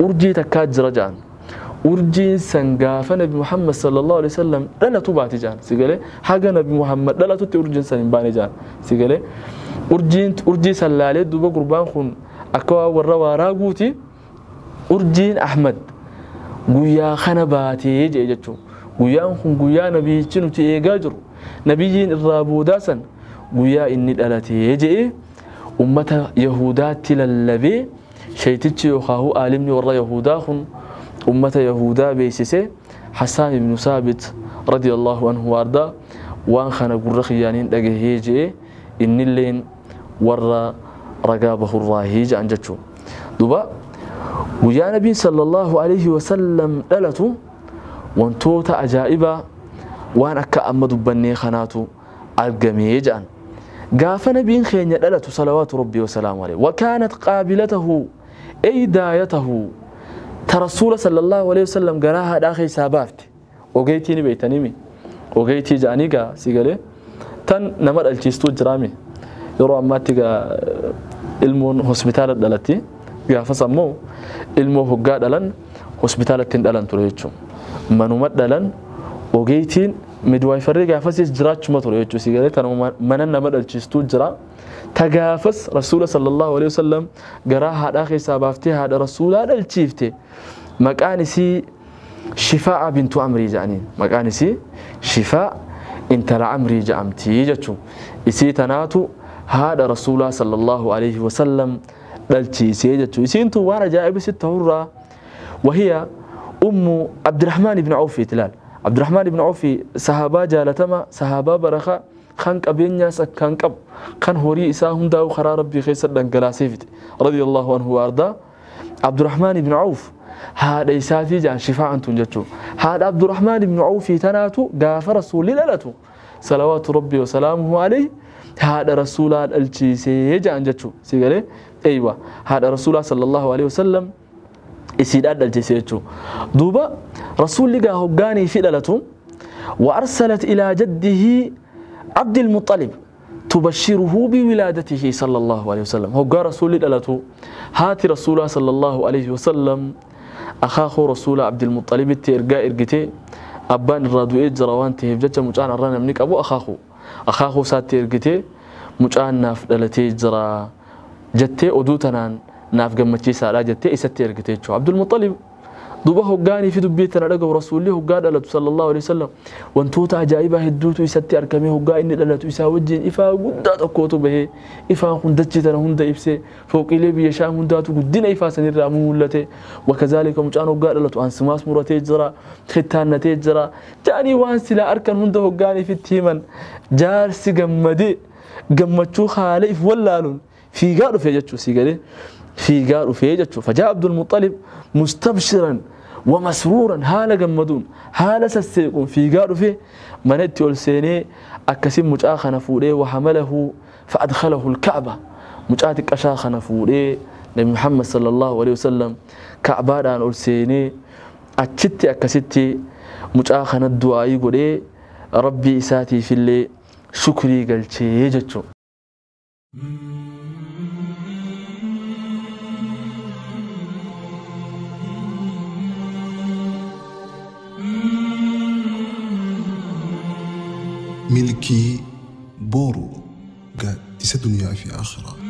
Urjii takkaa jira ja'an. Urjiin san gaafa Nabi Muhammad sallallahu alaihi wasallam dhalatu baati ja'an. Si galee haga Nabi Muhammad dhalatutti urjiin san hin baane ja'an. Si galee urjiin urjii san laalee duuba gurbaan kun akka waan warra waaraa guuti urjiin Ahmad guyyaa kana baatee jedhe jechuudha. Guyyaan kun guyyaa nabiyyichi nuti eegaa jiru. Nabiyyiin irraa boodaa san guyyaa inni dhalatee jedhe ummata Yahudaatti lallabee shaytichi yookaan aalimni warra Yahudaa kun ummata Yahudaa beeksise. Hassaan ibnu Saabit radiyallahu anhu waardaa waan kana gurra kiyyaaniin dhagahee jedhe innilleen warra ragaa bahurraahii jedhan jechuudha. Duuba guyyaa nabiin sallallahu alaihi wasallam dhalatu wantoota ajaa'ibaa waan akka amma dubbannee kanaatu argamee jedhan. Gaafa nabiin keenya dhalatu salawaatu rabbii wasalaamu alayhi wakaanat qaabilatahu ay daayatahu ta rasuula sallallahu alaihi wasallam garaa haadhaa keessaa baafte. Ogeeytii ni beeytaniimi ogeeytii jedhanii gaa si galee tan nama dhalchiistuu jiraami. Yeroo ammaatti gaa ilmoon hospitaala dhalatti gaafas ammoo ilmoo hoggaa dhalan hospitaalatti hin dhalan ture jechuudha. Manuma dhalan ogeeytiin midwaayifarri gaafasis jiraachuma ture jechuudha. Si galee tanuma mana nama dhalchiistuu jira. Ta gaafas rasuula sallallahu alaihi wasallam garaa haadhaa keessaa baaftee haadha rasuulaa dhalchiifte. Maqaan isii Shifaa'a bintu Amrii jedhaniin. Maqaan isii Shifaa intala Amrii jedhamti jechuudha. Isii tanaatu haadha rasuulaa sallallahu alaihi wasallam dhalchiisee jechuudha. Isiin tun waan ajaa'iba sitti ta'urraa wahiya ummu Abdurrahmaan ibn Awf ilaal. Abdurrahmaan ibn Awf sahaabaa jaalatama sahaabaa barakaa kan qabeenyaas akkaan qabu kan horii isaa hundaa'u karaa rabbii keessa dhangalaasee fixe radiyallahu anhu waardaa. Abdurrahmaan ibn Awf haadha isaatii jedhan shifaa'an tun jechuudha. Haadha Abdurrahmaan ibn Awf tanaatu gaafa rasuulli dhalatu salawaatu rabbii wasalaamuhu alayhi haadha rasuulaa dhalchiisee jedhan jechuudha. Si galee eeywa haadha rasuulaa sallallahu alaihi wasallam isiidhaan dhalchiisee jechuudha. Duuba rasuulli gaa hoggaanii fi dhalatu wa arsalat ilaa jaddihi عبد المطلب تبشره بولادته صلى الله عليه وسلم. هو رسول دلته هات رسول صلى الله عليه وسلم أخاه رسول عبد المطلب ترجع إرجته أبان الرادوي جروان تهجت مجان الرنا منك أبو أخاه سات إرجته مجان ناف دلته جرا جته أدوتنا ناف جمتي سارة جته إست إرجته شو عبد المطلب دوبا هوغاني في دبيتنا لقوا رسول الله هوغا دلته صلى الله عليه وسلم وانتوتا عجائبا هدوتو يستي اركمي هوغا اني دلته يسا وجين افا غدا تكوتو به افا هندجتنا هند ابسه فوق لي بيشام هنداتو غدين افا سنرا مولته وكذلك مجان هوغا دلته انسماس مرته جرا ختانته جرا جاني وان سلا اركن هند هوغاني في تيمن جارس غمدي غمچو خالف ولالون في غادو فيجچو سيغلي في قالوا في جتشو. فجاء عبد المطلب مستبشرا ومسرورا هالا جمدون هالا سسيقون في قالوا فيه منتي والسيني أكسم مجاخ نفوله وحمله فأدخله الكعبة مجاتك أشاخ نفوله نبي محمد صلى الله عليه وسلم كعبة دان والسيني أتشتي أكستي مجاخ الدعاء يقولي ربي إساتي في اللي شكري قلتي جتشو. ملكي بورو قال دنيا في آخرة.